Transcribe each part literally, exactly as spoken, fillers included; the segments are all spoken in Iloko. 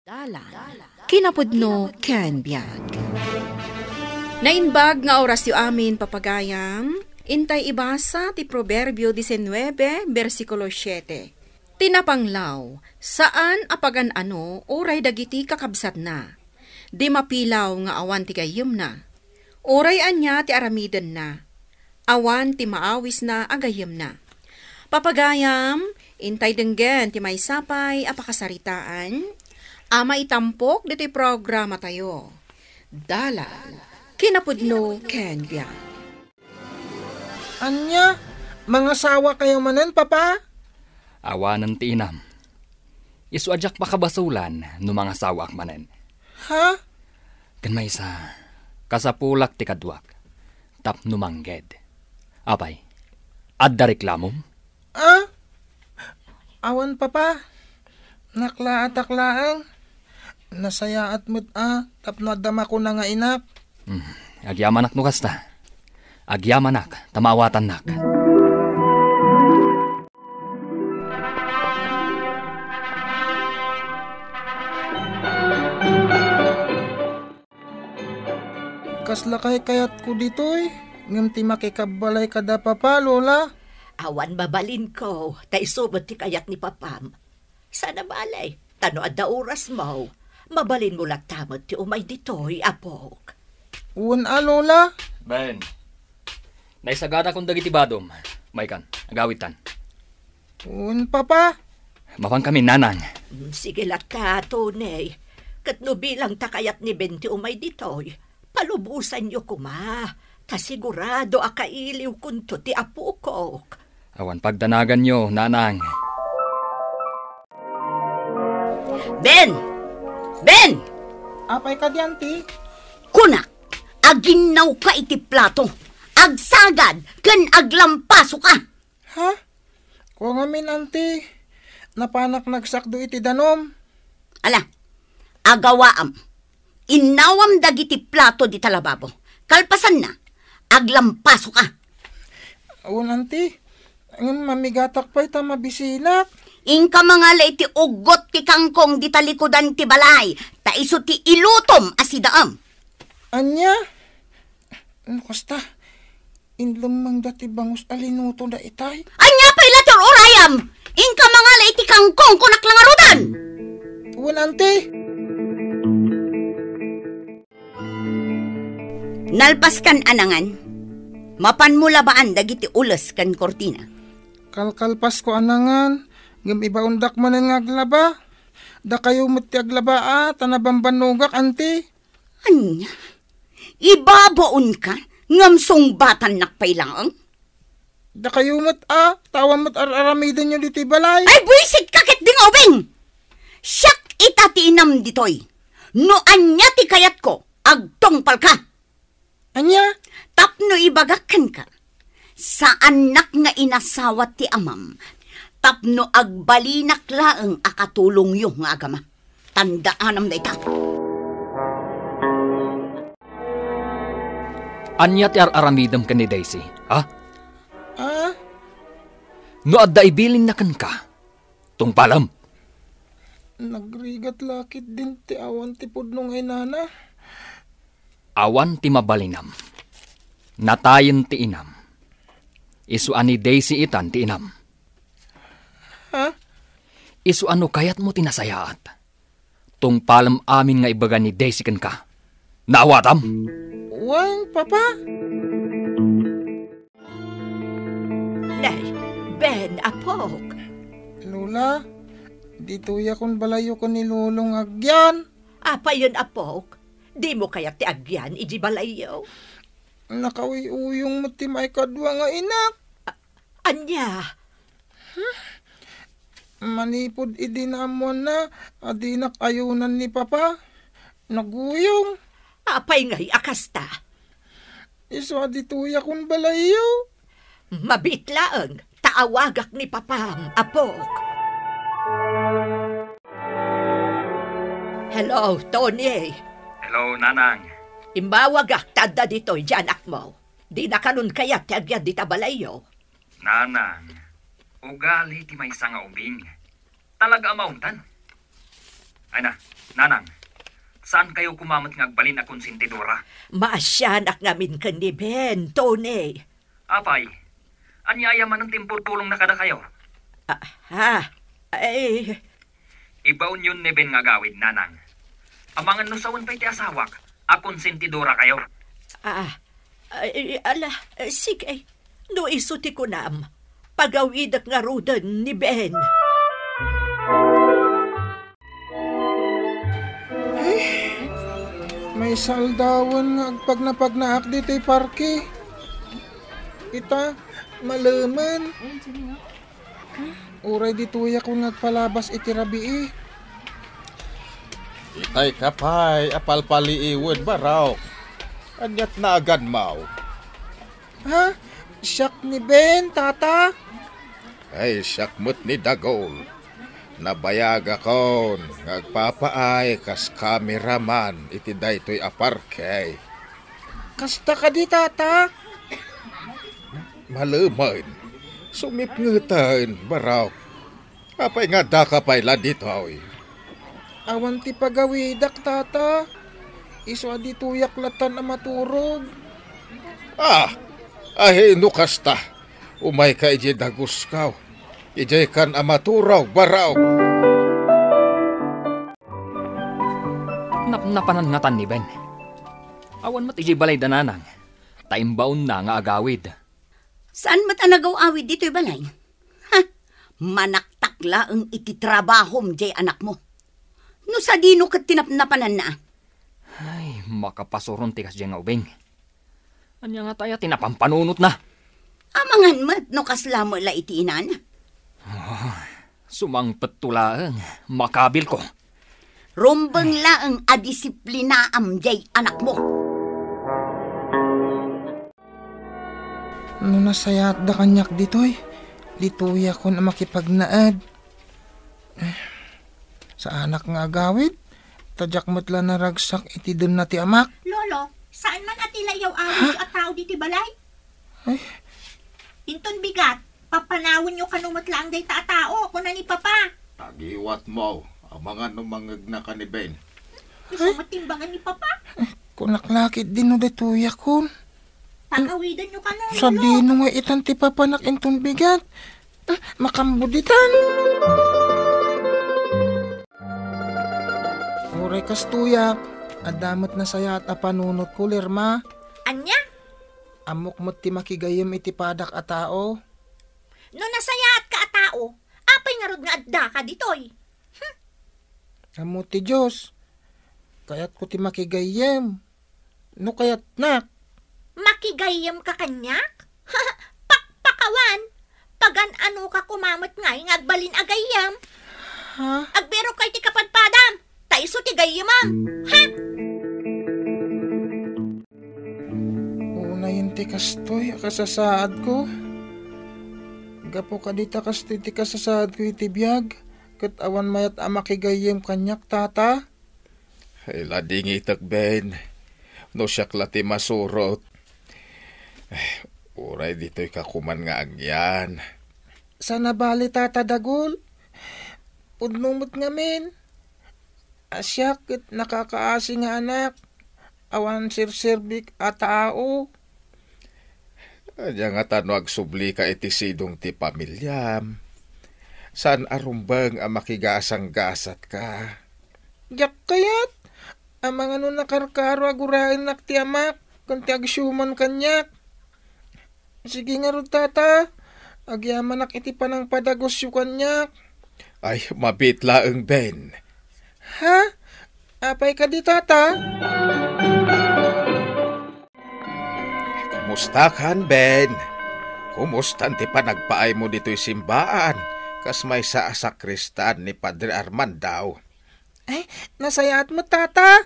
Dalan, kinapudno ken biag. Naimbag nga orasyo amin, papagayam, intay ibasa ti Proverbio diecinuebe, bersikulo siete. Ti napanglaw, saan a pagan-ano uray dagiti kakabsatna. Di mapilaw nga awan ti gayyemna. Uray ania ti aramidenna, awan ti maawisna a gayyemna. Papagayam, intay denggen ti maysa pay a pakasaritaan a maitampok ditoy programatayo. Dalan, kinapudno ken biag. Ania? Mangasawakayo manen, Papa? Awanen ti inam. Isu a diak pakabasolan no mangasawaak manen. Ha? Ken maysa, kasapulak ti kaduak tapno mangged. Apay, adda reklamom? Ah? Awan, Papa. Naklaatak laeng. Nasayaat met a tapno adda makuna nga inak. Hmm, agyamanak no kasta. Agyamanak ta maawatannak. Kasla kaykayatko ditoy, ngem ti makikabbalay kada Papa, Lola. Awan mabalinko, ta isu met ti kayat ni Papam. Saan a bale, ta no adda orasmo, mabalinmo latta met ti umay ditoy, apok. Wen a, Lola. Ben, naisaganakon dagiti badom. Maykan, agawitan. Wen, Papa. Mapankami, Nanang. Mm, sige latta, Tony. Ket no bilang ta kayat ni Ben ti umay ditoy, palubosanyo koma, ta sigurado a kailiwkonto ti apokok. Awan pagdanaganyo, Nanang. Ben! Ben! Apay kadi, Auntie? Kunak, aginnawka iti plato, agsagad, ken aglampasoka. Ha? Kua ngamin, Auntie. Napanak nagsakdo iti danum. Ala, agawaam. Innawam dagiti plato dita lababo. Kalpasanna, aglampasoka. Wen, Auntie. Ngem mamigatak pay ta mabisinak. Inka mangala iti uggot ti kangkong dita likudan ti balay, ta isu ti ilutom a sidaam. Ania? No kasta, inlemmengda ti bangus a linutoda itay. Ania pay la ti ur-urayam? Inka mangala iti kangkong, kunak la ngaruden! Wen, Auntie. Nalpaskan a nangan, mapanmo labaan dagiti ules ken kurtina. Kalkalpasko a nangan, ngem ibaondak manen nga aglaba. Dakayo met ti aglaba a, ta nabambannogak, Auntie. Ania? Ibabaonka ngem sungbatannak pay laeng? Dakayo met a, ta awan met ar-aramidenyo ditoy balay. Ay, buisitka ketdi nga ubing! Siak ita ti inam ditoy. No ania ti kayatko, agtungpalka. Ania? Tapno ibagak kenka, saannak nga inasawa ti amam, tapno agbalinak laeng a katulongyo nga agama. Tandaanam dayta. Ania ti ar-aramidem ken ni Daisy, ha? Ah? No adda ibilinna kenka, tungpalem. Nagrigat la ketdin ti awan ti pudno nga inana. Awan ti mabalinam. Natayen ti inam. Isu a ni Daisy itan ti inam. Ha? Isu a no kayatmo ti nasayaat, tungpalem amin nga ibaga ni Daisy kenka. Naawatam? Wen, Papa. Nay, Ben, apok. Lola, ditoyakon balayyo ken ni Lolo nga agyan. Apayen, apok? Dimo kayat ti agyan iti balayyo? Nakauyuyong met ti maikadua nga inak. A-, ania? Manipud idi naammoanna a dinak ayonan ni Papa, naguyong. Apay ngay a kasta? Isu a ditoyakon balayyo. Mabiit laeng, ta awagak ni Papam, apok. Hello, Tony. Hello, Nanang. Imbawagak ta adda ditoy diay anakmo. Dina kanon kayat ti agyan dita balayyo. Nanang, ugali ti maysa nga ubing. Talaga a maundan. Ay na, Nanang, saan kayo kumamet nga agbalin a konsentidora? Maasianak ngamin ken ni Ben, Tony. Apay, ania aya manen ti impurpulongna kadakayo? Ah, ha? Ay. Ibaonyon ni Ben nga agawid, Nanang. Amangan no sawen pay ti asawak a konsentidora kayo. Ah, ay, ala, eh, sige. No isu ti kunam, pagawidek ngaruden ni Ben. Ay, maysa aldawen nga agpagnapagnaak ditoy parke. Ita, malemen. Uray ditoyakon nga agpalabas iti rabii. Itay ka pay a palpaliiwen, Barok. Aniat naaganmaw? Ha? Siak ni Ben, Tata? Ay, siak met ni Dagol. Nabayagakon nga agpapaay kas kameraman iti daytoy a parke. Kasta kadi, Tata? Malemen. Sumipngeten, Barok. Apay nga addaka pay la ditoy? Awan ti pagawidak, Tata. Isu a ditoyak latan a maturog. Ah! Ay, no kasta, umayka idiay daguskaw. Idiaykan a maturog, Barok. Napnapanan ngatan ni Ben. Awan met idiay balay da Nanang, ta imbaonna nga agawid. Saan met a nagaw-awid ditoy balay? Ha? Manaktak laeng iti trabahom diay anakmo. No sadino ket ti napnapananna? Ay, makapasuron ti kasdiay nga ubing. Ania ngata aya ti napampanunotna? Amangan met no kasla met la iti inana. Ah, sumangpetto laeng, makabilko. Rumbeng laeng a disiplinaam diay anakmo. No nasayaatda kaniak ditoy, ditoyakon a makipagnaed. Saanak nga agawid, ta diak met la naragsak iti denna ti amak. Lolo, saan man a ti layaw-awid a tao ditoy balay? Ay. Inton bigat, papanawenyo kano met laeng dayta a tao, kuna ni Papa. Agiwatmo, amangan no mangegnaka ni Ben. Isu met timbangan ni Papa. Kunak lakit din no ditoyakon. Pagawidanyo kano, Lolo. Sadino nga itan ti papanak inton bigat? Makambuditan. Uray kastoyak, adda met nasayaat a panunotko, Lerma. Ania? Ammok met ti makigayyem iti padak a tao. No nasayaatka a tao, apay ngarud nga addaka ditoy? Ammo ti Dios, kayatko ti makigayyem. No kayatnak. Makigayyemka kaniak? Pakpakawan! Pagan-anoka koma met ngay nga agbalin a gayyem? Ha? Agbirokka iti kapadpadam, ta isu ti gayyemam. Ha? Unayen ti kastoy a kasasaadko. Gapu kadi ta kastoy ti kasasaadko iti biag, ket awan mayat a makigayyem kaniak, Tata. Ay, ladingitek, Ben. No siak la ti masurot. Ay, uray ditoyka koman nga agyan. Saan a bale, Tata Dagul. Pudno met ngamin. A siak ket nakakaasi nga anak. Awan serserbik a tao. Ania ngata no agsublika iti sidong ti pamiliam? Saan a rumbeng a makigasanggasatka? Diak kayat. Amangan no nakarkaro a guraennak ti amak ken ti agsiuman kaniak. Sige ngarud, Tata. Agyamanak iti panangpadagusyo kaniak. Ay, mabiit laeng, Ben. Ha? Apay kadi, Tata? Kumustakan, Ben? Kumustan ti panagpaaymo ditoy simbaan? Kas maysa a sakristan ni Padre Armando. Ay, nasayaat met, Tata.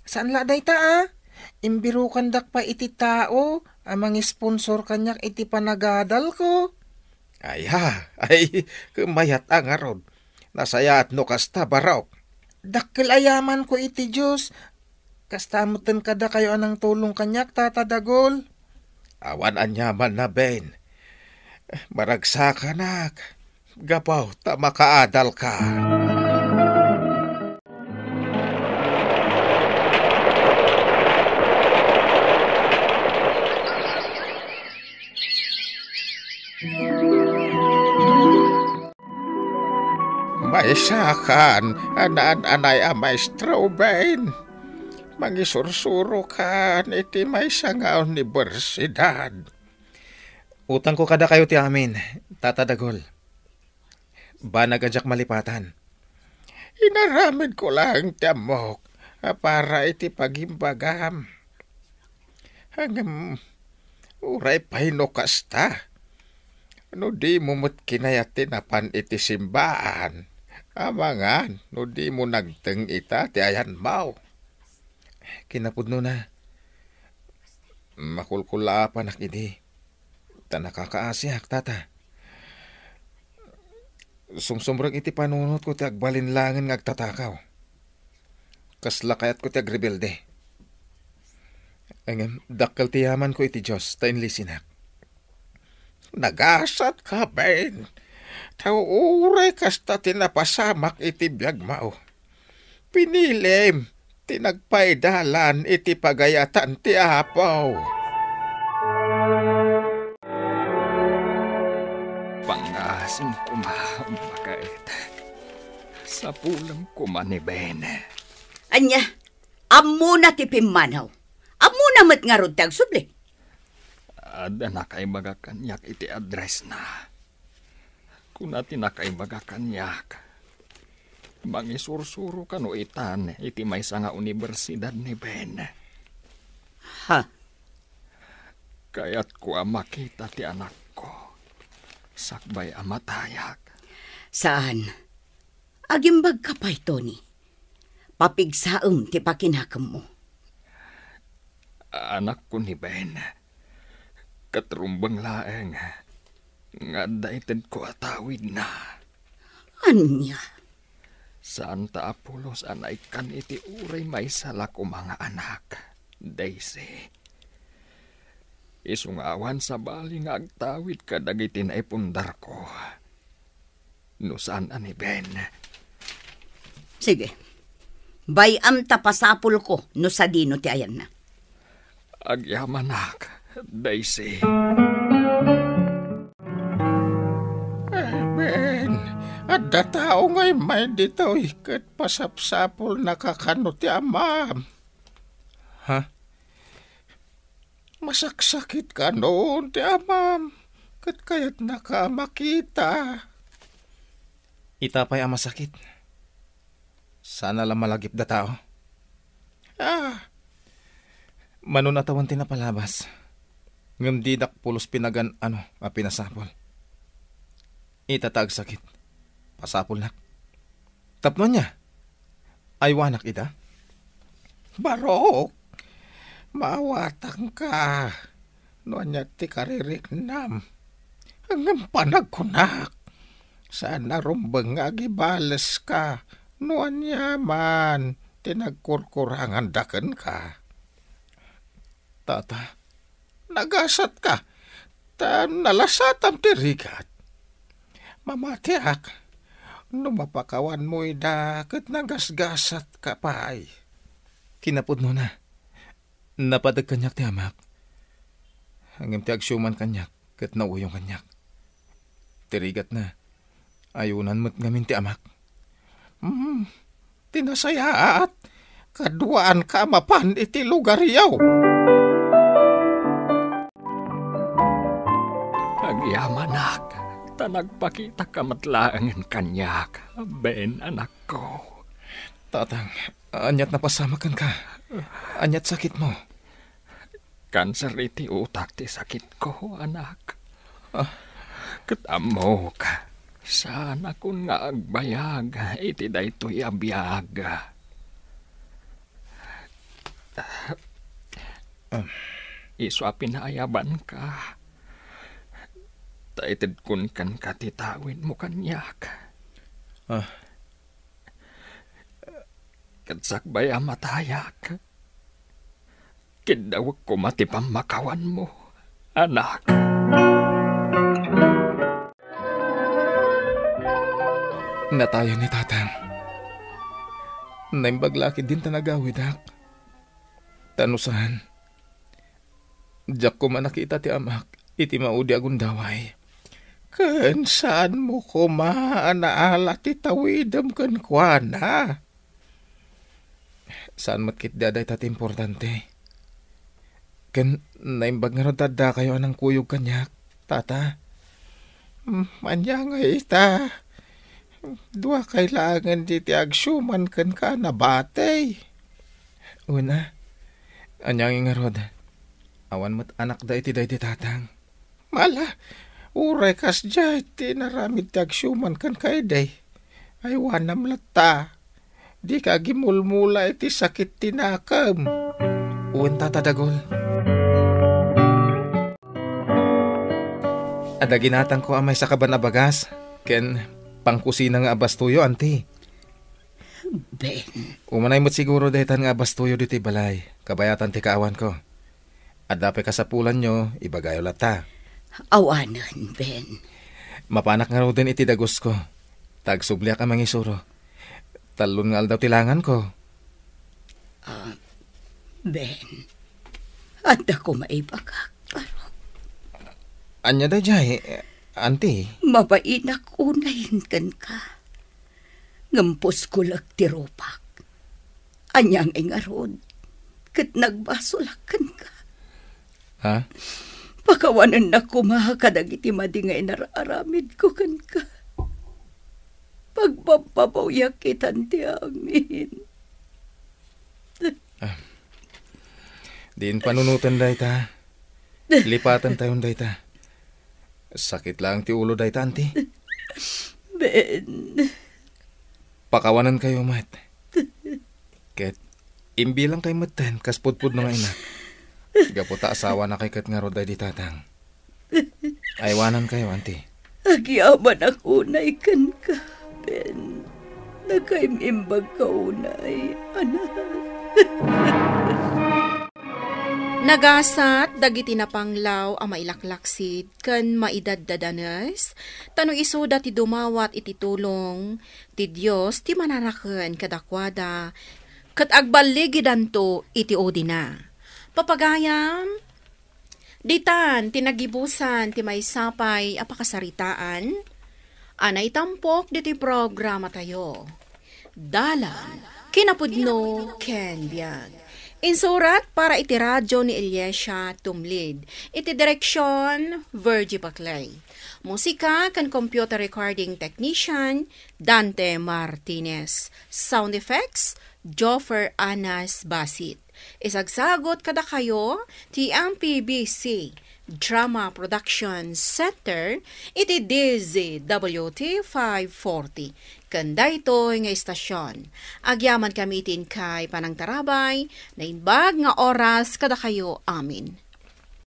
Saan la dayta, a? Imbirukandak pay iti tao a mangisponsor kaniak iti panagadalko. Aya, ay, mayat a ngarud. Nasayaat no kasta, Barok. Dakkel a yamanko iti Dios. Kasta metten kadakayo a nangtulong kaniak, Tata Dagul. Awan aniamanna, Ben. Maragsakanak. Gapu ta makaadalka. Saakan a naan-anay a maestro, Ben. Mangisursurokan iti maysa nga universidad. Utangko kadakayo ti amin, Tata Dagul. Banag a diak malipatan. Inaramidko laeng ti ammok a para iti pagimbagam. Ngem, uray pay no kasta, no dimo met kinayat ti napan iti simbaan, amangan no dimo nagteng ita ti ayanmo. Kinapudnona, makulkulaapanak idi, ta nakakaasiak, Tata. Sumsumrek iti panunotko ti agbalin laengen nga agtatakaw. Kasla kayatko ti agrebelde. Ngem dakkel ti yamanko iti Dios ta inlisinak. Nagasatka, Ben. Ta uray kasta ti napasamak iti biagmo. Pinilim ti nagpaidalan iti pagayatan ti Apo. Pangngasim koma, baket. Sapulem koma ni Ben. Ania, ammona ti pimmanaw. Ammona met ngarud ti agsubli. Adda nakaibaga kaniak iti addressna. Kuna ti nakaibaga kaniak, mangisursuro kano itan iti maysa nga universidad ni Ben. Ha? Kayatko a makita ti anakko sakbay a matayak. Saan. Agimbagka pay, Tony. Papigsaem ti pakinakemmo. Anakko ni Ben, ket rumbeng laeng nga adda itedko a tawidna. Ania? Saan ta a pulos a naikkan iti uray maysa la koma nga anak, Daisy. Isu nga awan sabali nga agtawid kadagiti naipundarko. No saan a ni Ben. Sige. Bay-am ta pasapulko no sadino ti ayanna. Agyamanak, Daisy. Eh, Ben, adda tao nga immay ditoy ket pasapsapulnaka kano ti amam. Ha? Masaksakit kano ti amam, ket kayatnaka a makita. Ita pay a masakit. Sana la malagipda tao. Ah. Mano natawen ti napalabas. Ngem didak pulos pinagan-ano a pinasapul. Ita ta agsakit. Pasapulnak. Tapno ania? Aywanak ida? Barok, maawatanka no ania ti kaririknam. Ngem panagkunak, saan a rumbeng nga agibaleska no ania man ti nagkurkuranganda kenka. Tata, nagasatka, ta nalasatam ti rigat. Mamatiak, no mapakawanmo ida ket nagasgasatka pay. Kinapudnona, napadek kaniak ti amak. Ngem ti agsiuman kaniak ket nauyong kaniak. Ti rigatna, ayunan met ngamin ti amak. Hmm, ti nasayaat, kaduaanka a mapan iti lugaryo. Agyamanak, ta nagpakitaka met laengen kaniak, Ben, anakko. Tatang, aniat napasamak kenka? Aniat sakitmo? Kanser iti utak ti sakitko, anak. Ah. Ket ammok, saanakon nga agbayag iti daytoy a biag. Ah. Isu a pinaayabanka, ta itedkon kenka ti tawidmo kaniak. Ah. Ket sakbay a matayak, kiddawek koma ti pammakawanmo, anak. Natayan ni Tatang. Naimbag la ketdin ta nagawidak. Ta no saan, diak koma nakita ti amak iti maudi a gundaway. Ken saanmo koma a naala ti tawidem kenkuana? Saan met ketdi a dayta ti importante. Ken naimbag ngarud ta addakayo a nangkuyog kaniak, Tata. Mm, ania ngay ita? Duakay laengen diti agsuman kenka a nabati. Una, ania ngay ngarud? Awan met anakda iti daydi tatang. Mala, uray kasdiay ti inaramid ti agsuman kenka idi. Aywanam latta. Dika agimulmula iti sakit ti nakem. Wen, Tata Dagul. Adda ginatangko a maisakaban a bagas ken pangkusina nga abastoyo, anti. Ben. Umanay met siguro daytan nga abastoyo ditoy balay, kabayatan ti kaawanko. Adda pay kasapulanyo, ibagayo latta. Awanen, Ben. Mapanak ngaruden iti dagusko. Ta agsubliak a mangisuro. Tallon nga aldaw ti langanko. Ah, Ben, adda koma ibagak, barok. Ania daydiay, anti? Mabainak unayen kenka. Ngem puskolek ti rupak. Ania ngay ngarud, ket nagbasolak kenka. Ha? Pakawanennak koma kadagiti madi nga inar-aramidko kenka. Pagbabbabawiak itan ti amin. Ah. Diin panunoten dayta. Lipaten tayon dayta. Sakit laeng ti ulo dayta, anti. Ben. Pakawanenkayo met. Ket imbilangkayo metten kas pudpudno nga inak. Gapu ta asawanakayo ket ngarud daydi tatang. Aywanankayo, anti. Agyamanak unay kenka, Ben. Nakaim-imbagka unay, anak. Nagasat dagiti napanglaw a mailaklaksid ken maidaddadanes, ta no isuda ti dumawat iti tulong ti Dios ti manaraken kadakuada, ket agballigidanto iti udina. Papagayam, ditan ti nagibusan ti maysa pay a pakasaritaan a naitampok ditoy programatayo. Dalan, kinapudno, ken biag. Insurat para iti radio ni Eliasia Tumlid. Iti direksyon, Virgie Paclay. Musika ken computer recording technician, Dante Martinez. Sound effects, Joffer Anas Basit. Isagsagot kadakayo ti M P B C Drama Production Center iti D Z W T five forty. Ken daytoy nga istasyon, agyamankami iti inkay panangtarabay, naimbag nga oras kadakayo amin.